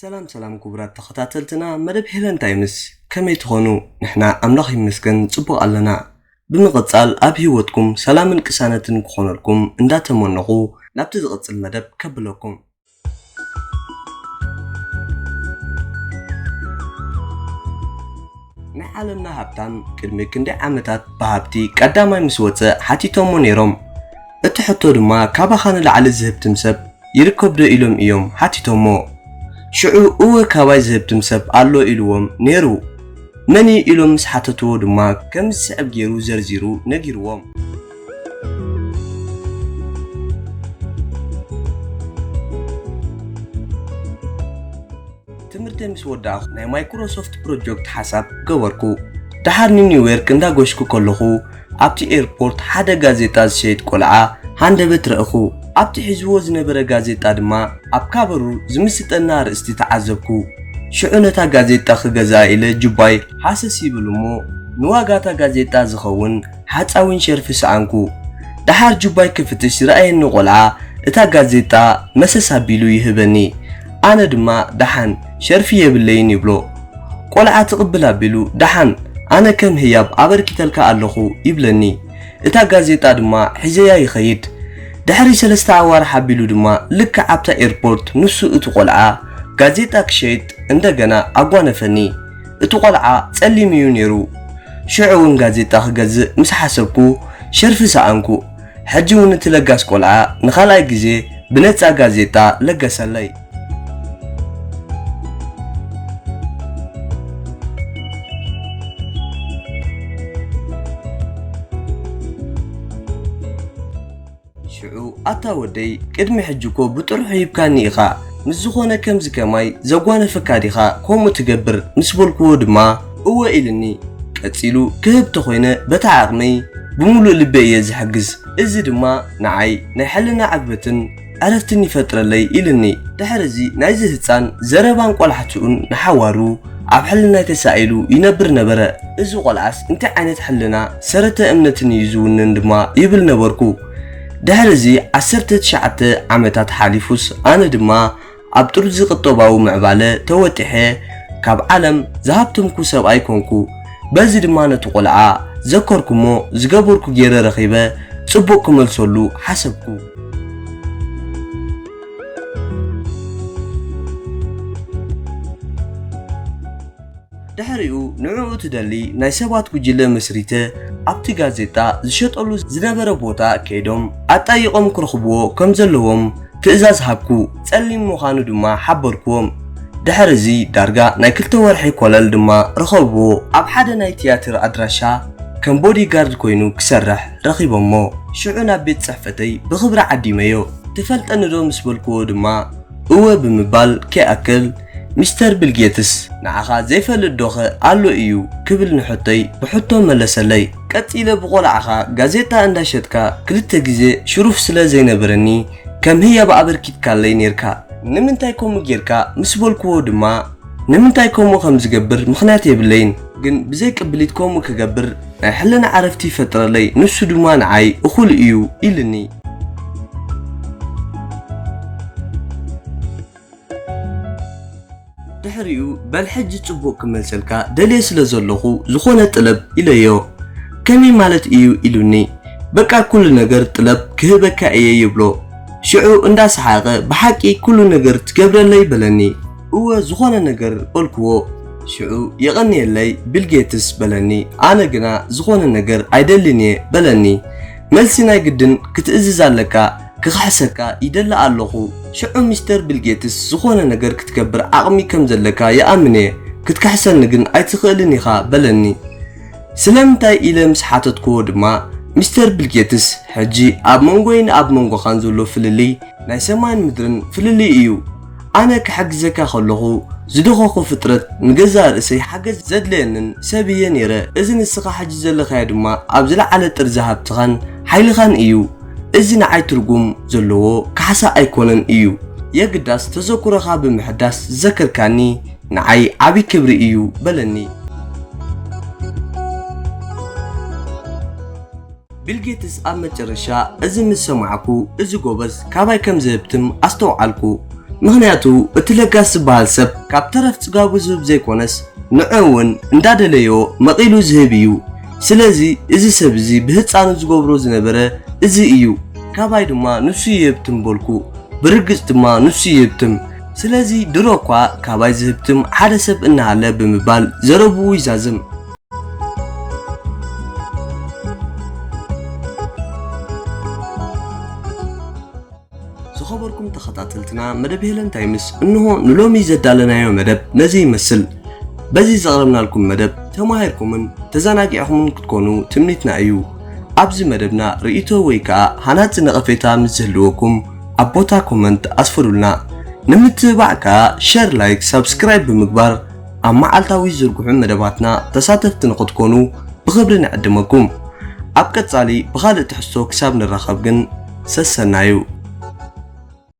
ሰላም ሰላም ክቡራት ተኸታተልትና መደብ ሄለን ታይምስ፣ ከመይ ትኾኑ? ንሕና ኣምላኽ ይመስገን ጽቡቕ ኣለና። ብምቕጻል ኣብ ህይወትኩም ሰላምን ቅሳነትን ክኾነልኩም እንዳተመነኹ፣ ናብቲ ዝቕጽል መደብ ከብለኩም። ናይ ዓለምና ሃብታም ቅድሚ ክንደይ ዓመታት ብሃብቲ ቀዳማይ ምስ ወጸ ሓቲቶሞ ነይሮም። እቲ ሕቶ ድማ ካባኻ ንላዕሊ ዝህብትም ሰብ ይርከብ ዶ ኢሎም እዮም ሓቲቶሞ። ሽዑ እወ ካባይ ዝህብትም ሰብ ኣሎ ኢልዎም ነይሩ። መን እዩ ኢሎም ምስ ሓተትዎ ድማ ከም ዝስዕብ ገይሩ ዘርዚሩ ነጊርዎም። ትምህርተይ ምስ ወዳእኹ ናይ ማይክሮሶፍት ፕሮጀክት ሓሳብ ገበርኩ። ደሓር ንኒውዮርክ እንዳጎሽኩ ከለኹ ኣብቲ ኤርፖርት ሓደ ጋዜጣ ዝሸይጥ ቆልዓ ሃንደበት ረእኹ። ኣብቲ ሒዝዎ ዝነበረ ጋዜጣ ድማ ኣብ ካቨሩ ዝምስጠና ኣርእስቲ ተዓዘብኩ። ሽዑ ነታ ጋዜጣ ክገዝኣ ኢለ ጁባይ ሃሰስ ይብል እሞ ንዋጋታ ጋዜጣ ዝኸውን ሓጻዊን ሸርፊ ሰኣንኩ። ደሓር ጁባይ ክፍትሽ ዝረኣየኒ ቆልዓ እታ ጋዜጣ መሰስ ኣቢሉ ይህበኒ። ኣነ ድማ ደሓን ሸርፊ የብለይን ይብሎ። ቆልዓ ትቕብል ኣቢሉ ደሓን ኣነ ከም ህያብ ኣበርኪተልካ ኣለኹ ይብለኒ። እታ ጋዜጣ ድማ ሒዘያ ይኸይድ። ድሕሪ ሰለስተ ኣዋርሕ ኣቢሉ ድማ ልክዕ ኣብታ ኤርፖርት ንሱ እቲ ቆልዓ ጋዜጣ ክሸይጥ እንደገና ኣጓነፈኒ። እቲ ቆልዓ ጸሊም እዩ ነይሩ። ሽዑ እውን ጋዜጣ ክገዝእ ምስ ሓሰብኩ ሸርፊ ሰኣንኩ። ሕጂ እውን እቲ ለጋስ ቆልዓ ንኻልኣይ ግዜ ብነጻ ጋዜጣ ለገሰለይ። ሽዑ ኣታ ወደይ ቅድሚ ሕጂ እኮ ብጥርሑ ሂብካኒ ኢኻ፣ ምስ ዝኾነ ከምዚ ከማይ ዘጓነፈካ ዲኻ ከምኡ ትገብር ምስ በልክዎ ድማ እወ ኢልኒ። ቀጺሉ ክህብ ተኾይነ በታ ዓቕመይ ብምሉእ ልበይ እየ ዝሕግዝ። እዚ ድማ ንዓይ ናይ ሕልና ዕግበትን ዕረፍትን ይፈጥረለይ ኢልኒ። ድሕሪ እዚ ናይዚ ህጻን ዘረባን ቆላሕትኡን ንሓዋሩ ኣብ ሕልናይ ተሳኢሉ ይነብር ነበረ። እዚ ቆልዓስ እንታይ ዓይነት ሕልና ሰረተ እምነትን እዩ ዝውንን ድማ ይብል ነበርኩ። ድሕሪ እዚ ዓሰርተ ትሽዓተ ዓመታት ሓሊፉስ ኣነ ድማ ኣብ ጥርዚ ቁጠባዊ ምዕባለ ተወጢሐ ካብ ዓለም ዝሃብተምኩ ሰብኣይ ኮንኩ። በዚ ድማ ነቲ ቆልዓ ዘከርኩሞ ዝገበርኩ ገይረ ረኺበ ጽቡቕ ክመልሰሉ ሓሰብኩ። ድሕሪኡ ንዕኡ ትደሊ ናይ ሰባት ጉጅለ መስሪተ ኣብቲ ጋዜጣ ዝሸጠሉ ዝነበረ ቦታ ከይዶም ኣጣይቖም ክረኽብዎ ከም ዘለዎም ትእዛዝ ሃብኩ። ጸሊም ምዃኑ ድማ ሓበርክዎም። ድሕሪ እዚ ዳርጋ ናይ ክልተ ወርሒ ኮለል ድማ ረኸብዎ። ኣብ ሓደ ናይ ትያትር ኣድራሻ ከም ቦዲጋርድ ኮይኑ ክሰርሕ ረኺቦሞ። ሽዑ ናብ ቤት ጽሕፈተይ ብኽብሪ ዓዲመዮ። ትፈልጠኒ ዶ ምስ በልክዎ ድማ እወ ብምባል ከይኣክል ሚስተር ቢል ጌትስ ንዓኻ ዘይፈልጥ ዶኸ ኣሎ እዩ ክብል ንሕቶይ ብሕቶ መለሰለይ። ቀጺለ ብቆልዓኻ ጋዜጣ እንዳሸጥካ ክልተ ግዜ ሽሩፍ ስለ ዘይነበረኒ ከም ህያብ ኣበርኪትካለይ ኔርካ። ንምንታይ ከምኡ ጌርካ ምስ በልክዎ ድማ ንምንታይ ከምኡ ከም ዝገብር ምኽንያት የብለይን፣ ግን ብዘይ ቅብሊት ከምኡ ክገብር ናይ ሕልና ዕረፍቲ ይፈጥረለይ፣ ንሱ ድማ ንዓይ እኹል እዩ ኢልኒ። ድሕሪኡ በል ሕጂ ጽቡቕ ክመልሰልካ ደልየ ስለ ዘለኹ ዝኾነ ጥለብ ኢለዮ። ከመይ ማለት እዩ ኢሉኒ። በቃ ኩሉ ነገር ጥለብ ክህበካ እየ ይብሎ። ሽዑ እንዳሰሓቐ ብሓቂ ኩሉ ነገር ትገብረለይ በለኒ። እወ ዝኾነ ነገር በልክዎ። ሽዑ የቐንየለይ ቢል ጌትስ በለኒ። ኣነ ግና ዝኾነ ነገር ኣይደልን እየ በለኒ። መልሲ ናይ ግድን ክትእዝዝ ኣለካ። ክኽሕሰካ ይደሊ ኣለኹ። ሽዑ ሚስተር ቢል ጌትስ ዝኾነ ነገር ክትገብር ዓቕሚ ከም ዘለካ ይኣምን እየ፣ ክትክሕሰኒ ግን ኣይትኽእልን ኢኻ በለኒ። ስለምንታይ ኢለ ምስ ሓተትክዎ ድማ ሚስተር ቢል ጌትስ ሕጂ ኣብ መንጎይን ኣብ መንጎኻን ዘሎ ፍልልይ ናይ ሰማይን ምድርን ፍልልይ እዩ። ኣነ ክሕግዘካ ከለኹ ዝደኸኹ ፍጥረት ንገዛእ ርእሰይ ሓገዝ ዘድለየንን ሰብ እየ ነይረ። እዚ ንስኻ ሕጂ ዘለኻዮ ድማ ኣብ ዝለዓለ ጥርዚ ሃብትኻን ሓይልኻን እዩ። እዚ ንዓይ ትርጉም ዘለዎ ካሕሳ ኣይኮነን እዩ። የግዳስ ተዘክሮኻ ብምሕዳስ ዝዘከርካኒ ንዓይ ዓቢ ክብሪ እዩ በለኒ። ቢል ጌትስ ኣብ መጨረሻ እዚ ምስ ሰማዕኩ እዚ ጎበዝ ካባይ ከም ዝህብትም ኣስተውዓልኩ። ምኽንያቱ እቲ ለጋስ ዝበሃል ሰብ ካብ ተረፍ ጽጋቡ ዝህብ ዘይኮነስ ንዑ እውን እንዳደለዮ መቒሉ ዝህብ እዩ። ስለዚ እዚ ሰብ እዚ ብህፃኑ ዝገብሮ ዝነበረ እዚ እዩ። ካባይ ድማ ንሱ ይህብትም በልኩ። ብርግጽ ድማ ንሱ ይህብትም። ስለዚ ድሮ እኳ ካባይ ዝህብትም ሓደ ሰብ እናሃለ ብምባል ዘረብኡ ይዛዝም። ዝኸበርኩም ተኸታተልትና መደብ ሄለን ታይምስ እንሆ ንሎሚ ዘዳለናዮ መደብ ነዚ ይመስል። በዚ ዘቕረብናልኩም መደብ ተማሂርኩምን ተዘናጊዕኩምን ክትኮኑ ትምኒትና እዩ። ኣብዚ መደብና ርእይቶ ወይ ከዓ ሃናጺ ነቐፌታ ምስ ዝህልወኩም ኣብ ቦታ ኮመንት ኣስፍሩልና። ንምትብባዕ ከዓ ሸር፣ ላይክ፣ ሳብስክራይብ ብምግባር ኣብ መዓልታዊ ዝዝርግሑ መደባትና ተሳተፍቲ ንኽትኮኑ ብኽብሪ ንዕድመኩም። ኣብ ቀጻሊ ብኻልእ ትሕዝቶ ክሳብ ንራኸብ ግን ሰሰናዩ።